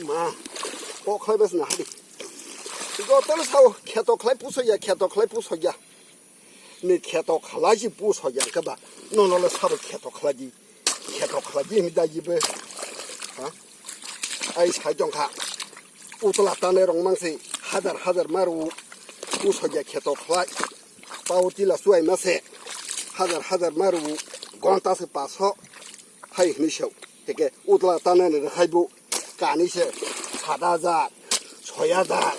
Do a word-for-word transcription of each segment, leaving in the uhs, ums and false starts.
Ma, kok khlai bes na hadi. Jotono sao kheto khlai puso ya, kheto khlai puso ya. Ni kheto khlai si puso ya kaba. Nono le sabo kheto khlai di. Kheto khlai di mi da jibe. Ha? Ai sai tong kha. Utla tane rong mang se hajar hajar maru. Puso ya kheto khlai. Pao tila suai ma se. Hajar hajar maru. Gonta se paso. Hai hini sao. Teke utla tane ne khai bu. Kani se. Sada ja. Soya ja.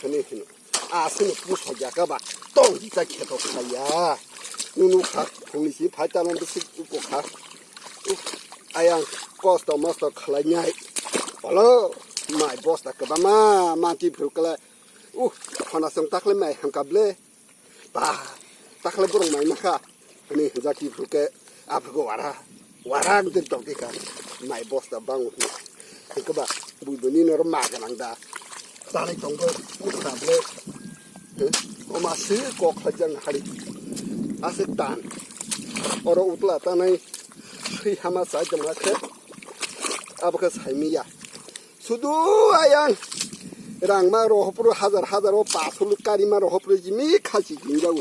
Hini hini. Aswkno puso ya kaba tong di ta kheto khlaiya. Nunu kha phungni si phai tano bisi uko kha. Ayang kosto mosto khlai nyai. Olo mai bosta kaba ma manti phru kala. Uh, khona song takhle mai hamka ble. Ba, takhle borong mai makha. Ani jati phru ke aphru wara. Wara ang tong di ka. Mai bosta bang. Hingke ba bui bini noro ma ganang da. Tanai tongbo, utra ble. He? Oma se kok hajang hari. Ase tan. Oro utla tanai. Sui hama sai jama khe. Abo khe sai miya. Sudu ayang. Rang ma rohopro hajar hajar o pasulu kari ma rohopro jimi khachi jinjau.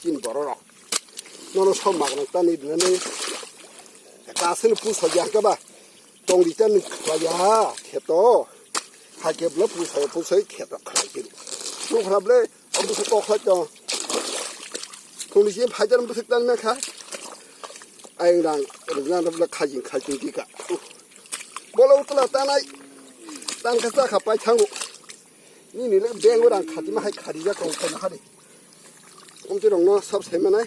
Chin bororo. Nono som magna tanai dinani. Kasini pusa jang kaba. Tongri ta ni khlaiya kheto. Hakhe bwlai pusai pusai kheto khlai khe. Nukha bwlai o bwswk kok khlai tong. Phungni simi phaijak bwswk tang nangkha. Ayang rang rwjak rwjak khajing khajing kika. Bolo utla tanai. Tangkha chakha pai thango. Nini le beng rang khatima hai kharijak tong khaina hari. Omtwi rokno sab saimanai.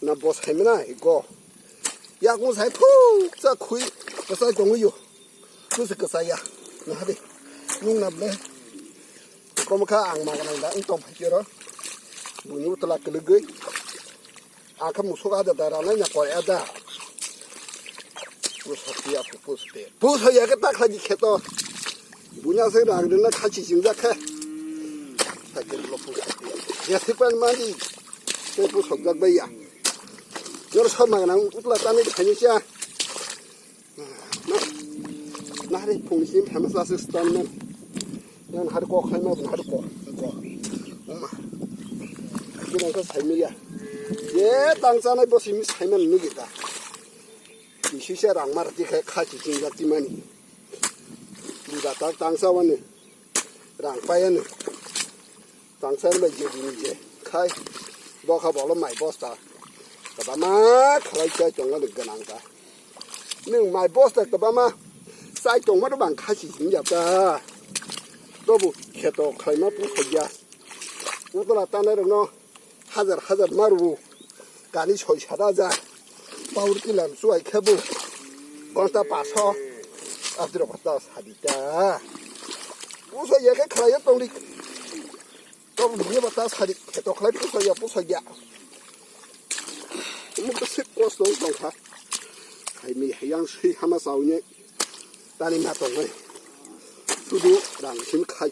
Na bo saimanai go. Yakung sai thuk cha khui kwchai tongwi yo. Kusi kwchai ya. Na hadi. Nung na ble. Kom kha ang ma ganang da wng tong phai kero. Buni utla kwlwgwi. Ang kha musuk ada da ranai na koi ada. Pusok ya pusok. Pusok ya ke tak lagi kheto. Bunya se rang dena khachi singjak khe. Sakhe lo pusok. Ya sipan mani. Te pusok jak bai ya. Yor sab magana utla tani thani cha. Nahari phungni simi phaima chaswk stand man. Yang nahari kok khlaima nahari kok. Kok. Uma. Kini khe saimiliya. Ye tang chanai bo simi saiman nugi ta. Bisi se rang mar ti khe khachi chingjak ti mani. Buda tak tang chawani. Rang payani. Tangsa bai je bini je khai. Bokha bolo mai bosta. Kabama khalai chai tongo ni gwnang ta. Nwng mai bosta kabama chai tongma no bang khachi sing ya ta. Tobu kheto khlaima pusok ya. Utla tanai rokno hajar hajar maru. Kani soi sat hajar. Power killer chuai khe bo. Gonta paso. Abdurok ta sadita. Puso ya khe khlai tongdi. Tok biye bata sadi kheto khlai puso ya puso ya. Omo khe sik kosto wng tong kha. Hai mi hai yang sui hama chawi nai. Tani ma tong nai. Sudu rang sim khai.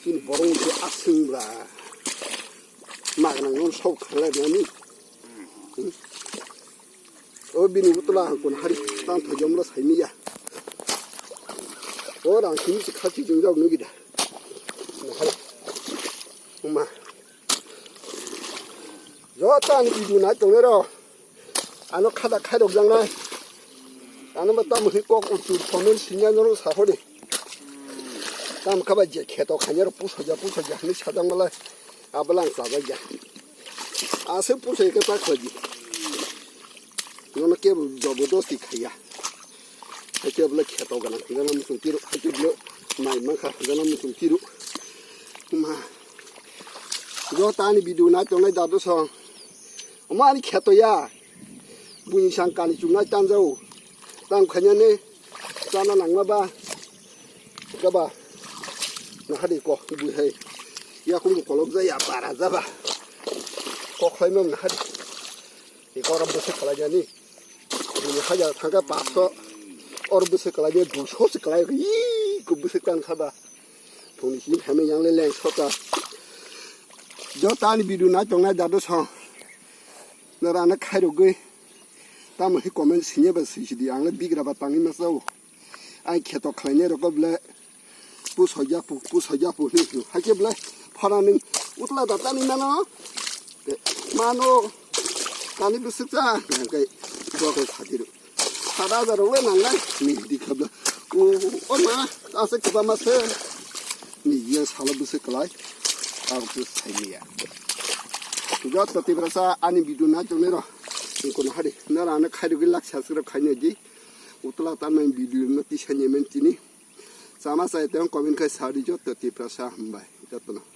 Chini borong se asing bra. Magnang non sok khalai nani. O bini utla ang kun hari tang thajam lo sai miya. O rang simi si khachi jing jao nugi da. Hari. Uma. Jo tan idu na tong ro. Ano khada khai rok jang nai. Ano ma tam hi kok utur comment sinya no sa hori. Tam khaba je kheto khanya ro puso ja puso ja ni sajang malai. Ablang sa ja. Ase puso ke ta khoji. Nono kebo jobodosti khaiya. Haikhe bwle kheto gana hwnjana muchung tiro. Haikhe bwle mai mankha hwnjana muchung tiro. Ma. Jo tani video nai tongnai dadu song. Omo ani kheto ya. Buini sang kani chungnai tanjao. Tang khanyane. Chana nangma ba. Kaba. Nahadi ko bui hai. Ya khum kolok ja ya para ja ba. Kok khlaima nahadi. Iko oro bwswk kwlaijani. Bini hajar thangkha paso. Oro bwswk kwlaijani duiso se kwlai. Ii, ko bwswk tang kha ba. Phungni simi phaimani yang le leng sota. Jo tani video nai tongnai dadu song. Nara na khairogwi. Tamo hi comment sinye ba sisidi ang le bigra ba tangwi ma sao. Ai kheto khlainai rokbo ble pusoi yapu, pusoi yapu hinwi hino. Haikhe ble phana nwng utla da tani mano. Te mano tani bwswk cha hwnkhe bo khe sadi rw. Sada hajar rok le nangnai ni di khabla. O, o ma, ase kwbangma se. Ni ye salo bwswk kwlai. Abo khe saimanya. Joto Tiprasa ani video nai tongnai rok. Ni kono hari. Nara ano khairogwi laksa sero khainai di. Utla tanmani video no tisani men tini. Chama chai tong comment khai sadi joto Tiprasa hambai. Joto no.